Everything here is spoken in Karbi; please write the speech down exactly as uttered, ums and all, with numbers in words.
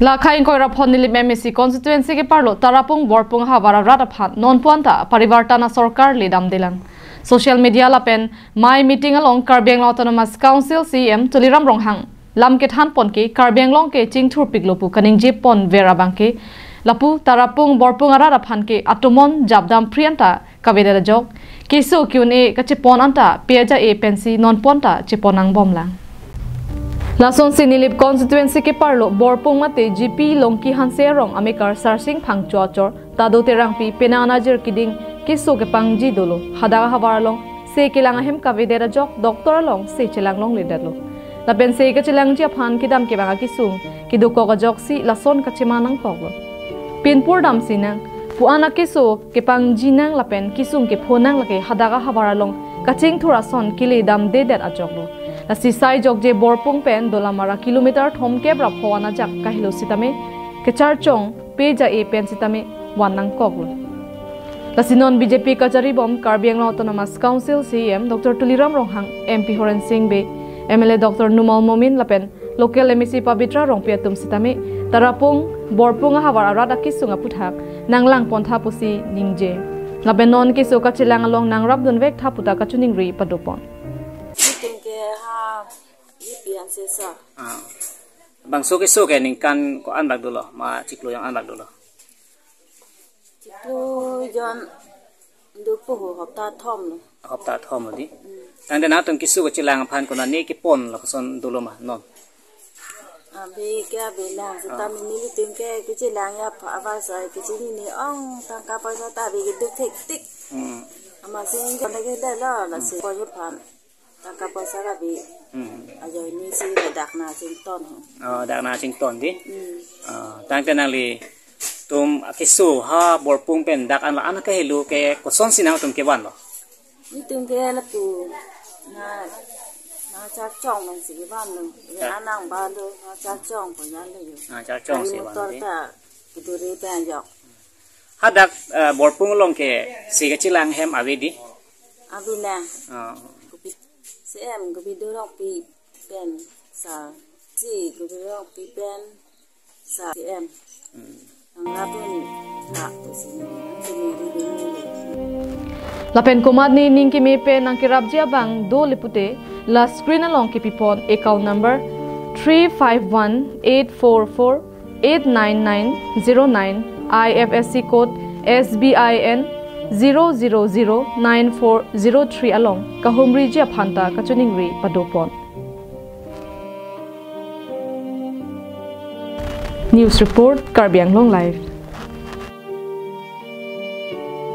Lakhai ingkoi ra phongo Nilip M A C constituency keparlo Tarapung Borpung ahavar arat aphan nonpu anta Parivartan asorkar le damdelang. Social media lapen mei meeting along Karbi Anglong Autonomous Council C E M Tuliram Ronghang lam kethan pon ke Karbi Anglong ke chingthurpiklo pu kaningje ponver abang ke lapu Tarapung Borpung arat aphan ke atomon japdam phri anta kavedet ajok, keso ke-un-e kachepon anta peja-e pensi nonpu anta chepon nangbomlang. Lasonsi Nilip constituency keparlo Borpung mate G P Longki Hanse arong amekar Sarsing Phangcho achor Tado Terangpi penang anajir kiding keso kepangji dolo. Hadak ahavar along se kelang ahem kavedet ajok doctor along se chelang longledetlo. Lapen se kachelangji aphan kedam kevang akesung kedokok ajoksi lason kachema nangkoklo. Pinpur damsi nang pu-an akeso kepangji nang lapen kesung kepho nang lake hadak ahavar along kachingthur ason kele damdedet ajoklo. Lasi sai jokje Borpung pen Dolamara kilometer thomkep ra pho anajak kahelo sitame kecharchong peja-e pen sitame van nangkoklo. Lasi non B J P kacharibom Karbi Anglong Autonomous Council C E M Doctor Tuliram Ronghang, M P Horen Sing Bey, M L A Doctor Numal Momin lapen local M A C Pabitra Rongpi atum sitame Tarapung Borpung ahavar arat akesung aputhak nanglang pontha pusi ningje. Lapen non keso kachelang along nangrapdun vektha puta kachiningri padopon. Meeting ke ha, G P Hanse sa. Ah. Bangso keso ke ningkan ko-an bak dolo, ma chiklo jong an bak dolo? Chiklo jong an dopo ho, hopta thomlo. Hopta thomlo di. Hmm. Tangte nangtum keso kachelang aphan konane kepon lapuson dolo ma non? Abi ke abi lang, ah, sitame nelitum ke kachelang ya pha abar sa kachini ni ong tangka poisa ta abi keduk thektik. Hmm. Amatsi ingkon kedetlo, lasi, hmm, pon aphan tangka poisa abi. Hmm. Ajo ini si dak nangchington ho. Oh, dak nangchington di? Hmm. Oh, tangte nanglitum keso ha Borpung pen dak an la-an kahelo ke kosonsi nangtum kevanlo? Nelitum ke lapu na, nangcharchong pensi kevanlo. Ya. Anang balo nangcharchong pu nanglo yo. Nangcharchong si van di. Gari motor ta keduri pen ajok. Hadak, eh, Borpung along ke se kachelang ahem ave di? Ave na. Oh. Kopi C E M Gobind Rongpi pen sa. Si Gobind Rongpi pen sa C E M. Hmm. Ang lapun na pusi ni, ang sini di dulu. Lapen komatne ning keme pen nangkerapji abang dole pute la screen along kepipon account number three five one eight four four eight nine nine zero nine, I F S C code S B I N zero zero zero nine four zero three along kahumriji aphan ta kachiningri padopon. News report, Karbi Anglong Live.